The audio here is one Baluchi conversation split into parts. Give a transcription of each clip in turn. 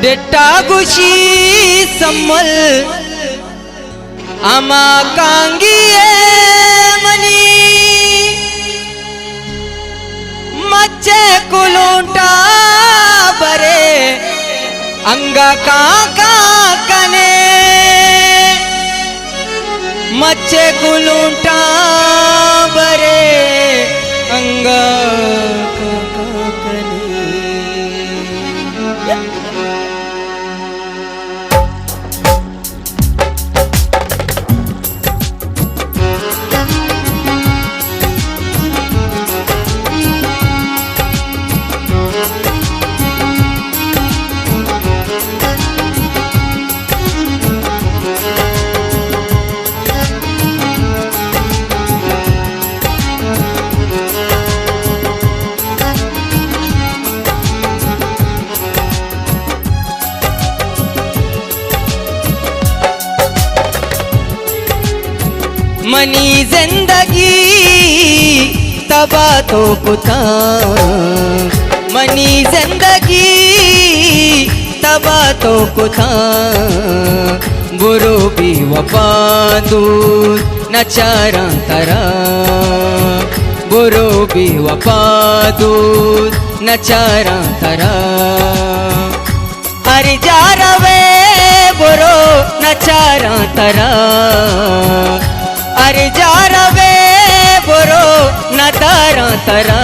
ڈٹا گوشی سمل ہما کانگی ءَ منی، مچے کلونٹا برے انگا کاں کاں کنے، مچے کلونٹا برے انگا کاں کاں کنے۔ منی زندگی تباہ تو کتاں، منی زندگی تباہ تو کتاں، برو بے وفا دور نچاراں ترا، برو بے وفا دور نچاراں ترا۔ ہر جا روے برو نچاراں ترا، ہر جا روے برو نداراں ترا،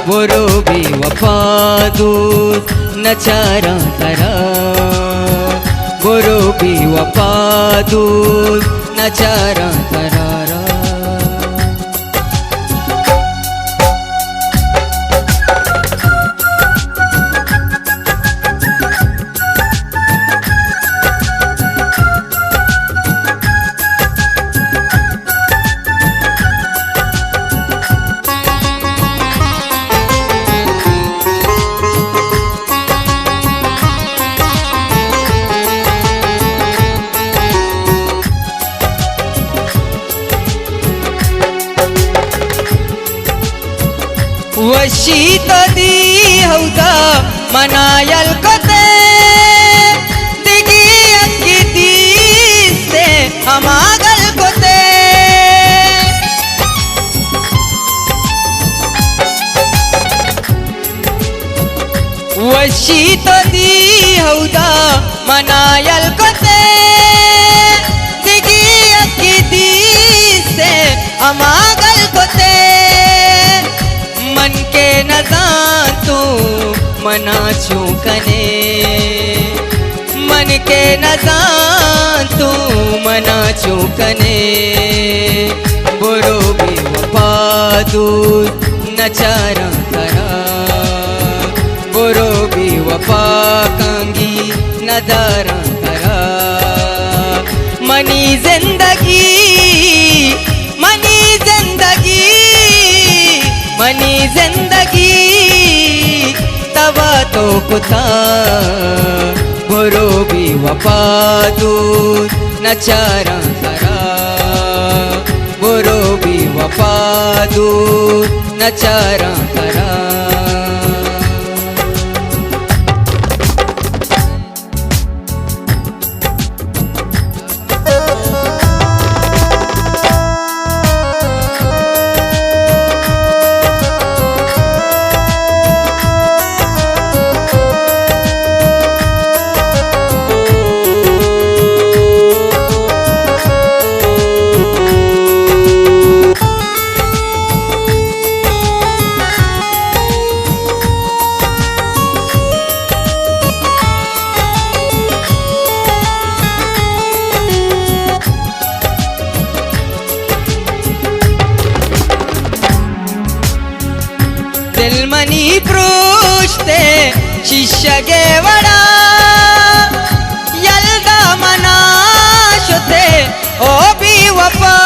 برو بے وفا دوست نچاراں ترا، برو بے وفا دوست نچاراں ترا۔ وشی تو دی ہئودا منا یل کتے، دگی انگی دیستے ہما گل کتے۔ وشی تو دی ہئودا منا یل کتے، دگی اکی دیستے ہما گل کتے۔ من کہ نزان تو منا چون کنے، من کہ نزان تو منا چون کنے، برو بے وفا دوست نچاراں ترا، برو بے وفا کانگی نداراں ترا۔ منی زندگی، منی زندگی، منی زندگی تباہ تو کتا، برو بے وفا دوست نچاراں ترا، برو بے وفا دوست نچاراں ترا۔ دل منی پروشتے شیشگے وڑا، یلدا منا شتے او بے وفا۔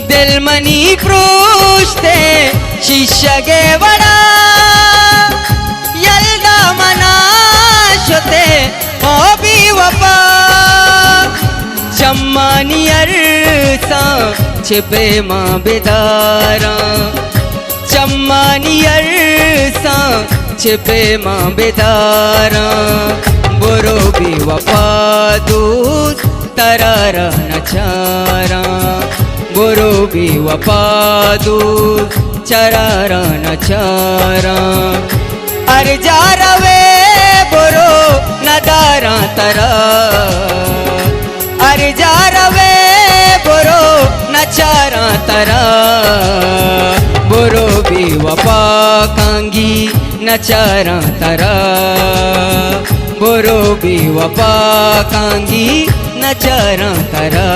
دل منی پروشتے شیشگ ءِ وڑا یلدا منا شتے او بے وفا، چمانی ارساں چہ پیما بداراں، چمانی ارساں چہ پیما بداراں، برو بے وفا دوست ترا را نچاراں، برو بے وفا دوست چرا را نچاراں۔ ہر جا روے برو نداراں ترا، ہر جا روے برو نچاراں ترا، برو بے وفا کانگی نچاراں ترا، برو بے وفا کانگی نچاراں ترا۔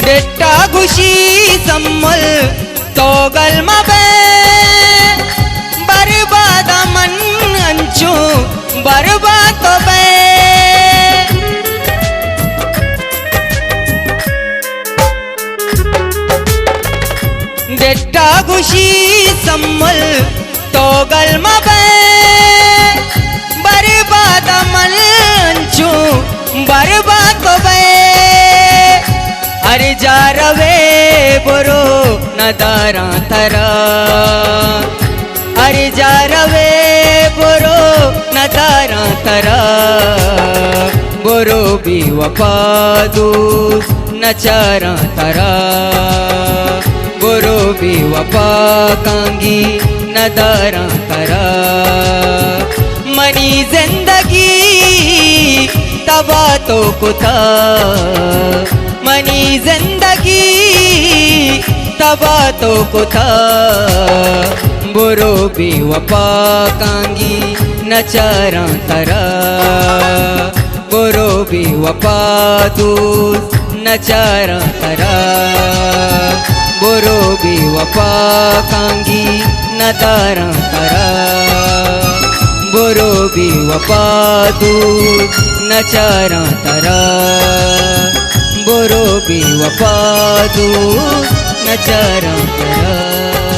ڈٹا گوشی سمل تو گل مبے، برباد من انچو برباد تو بے۔ ڈٹا گوشی سمل تو گل مبے، برباد من انچو برباد تو بے۔ ہر جا روے برو نداراں ترا، ہر جا روے برو نداراں ترا، برو بے وفا دوست نچاراں ترا، برو بے وفا کانگی نداراں ترا۔ منی زندگی تباہ تو کتا، منی زندگی تباہ تو کتا، برو بے وفا کانگی نچاراں ترا، برو بے وفا دوست نچاراں ترا، برو بے وفا کانگی نداراں ترا، برو بے وفا دوست نچاراں ترا، برو بے وفا دوست نچاراں ترا۔